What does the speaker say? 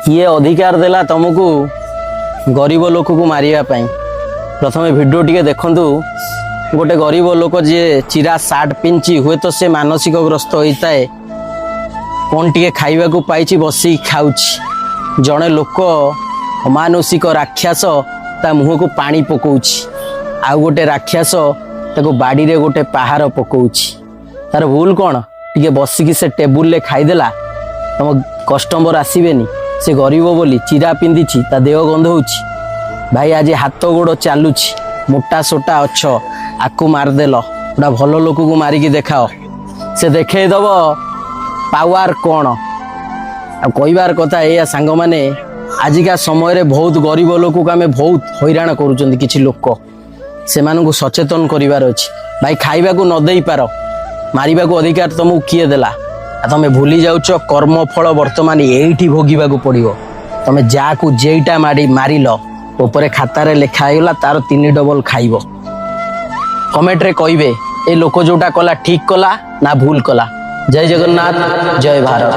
କିଏ ଅଧିକାର ଦେଲା ତମକୁ ଗରିବ ଲୋକକୁ ମାରିବା ପାଇଁ? ପ୍ରଥମେ ଭିଡ଼ିଓ ଟିକେ ଦେଖନ୍ତୁ। ଗୋଟେ ଗରିବ ଲୋକ ଯିଏ ଚିରା ସାର୍ଟ ପିନ୍ଧିଛି, ହୁଏତ ସେ ମାନସିକଗ୍ରସ୍ତ ହୋଇଥାଏ। କ'ଣ ଟିକେ ଖାଇବାକୁ ପାଇଛି, ବସିକି ଖାଉଛି। ଜଣେ ଲୋକ, ଅମାନୁଷିକ ରାକ୍ଷସ, ତା ମୁହଁକୁ ପାଣି ପକଉଛି। ଆଉ ଗୋଟେ ରାକ୍ଷସ ତାକୁ ବାଡ଼ିରେ ଗୋଟେ ପାହାର ପକଉଛି। ତାର ଭୁଲ କ'ଣ? ଟିକେ ବସିକି ସେ ଟେବୁଲରେ ଖାଇଦେଲା, ତମ କଷ୍ଟମର ଆସିବେନି? ସେ ଗରିବ ବୋଲି ଚିରା ପିନ୍ଧିଛି, ତା ଦେହ ଗନ୍ଧଉଛି। ଭାଇ, ଆଜି ହାତ ଗୋଡ଼ ଚାଲୁଛି, ମୋଟା ସୋଟା ଅଛ, ଆକୁ ମାରିଦେଲ। ଗୋଟା ଭଲ ଲୋକକୁ ମାରିକି ଦେଖାଅ, ସେ ଦେଖେଇଦବ ପାୱାର କ'ଣ। ଆଉ କହିବାର କଥା ଏଇଆ ସାଙ୍ଗମାନେ, ଆଜିକା ସମୟରେ ବହୁତ ଗରିବ ଲୋକକୁ ଆମେ ବହୁତ ହଇରାଣ କରୁଛନ୍ତି କିଛି ଲୋକ। ସେମାନଙ୍କୁ ସଚେତନ କରିବାର ଅଛି। ଭାଇ, ଖାଇବାକୁ ନ ଦେଇପାର, ମାରିବାକୁ ଅଧିକାର ତମକୁ କିଏ ଦେଲା? ଆଉ ତମେ ଭୁଲି ଯାଉଛ, କର୍ମଫଳ ବର୍ତ୍ତମାନ ଏଇଠି ଭୋଗିବାକୁ ପଡ଼ିବ। ତମେ ଯାହାକୁ ଯେଇଟା ମାରି ମାରିଲ, ଉପରେ ଖାତାରେ ଲେଖା ହେଇଗଲା, ତାର 3 ଡବଲ ଖାଇବ। କମେଣ୍ଟରେ କହିବେ, ଏ ଲୋକ ଯୋଉଟା କଲା ଠିକ କଲା ନା ଭୁଲ କଲା? ଜୟ ଜଗନ୍ନାଥ, ଜୟ ଭାରତ।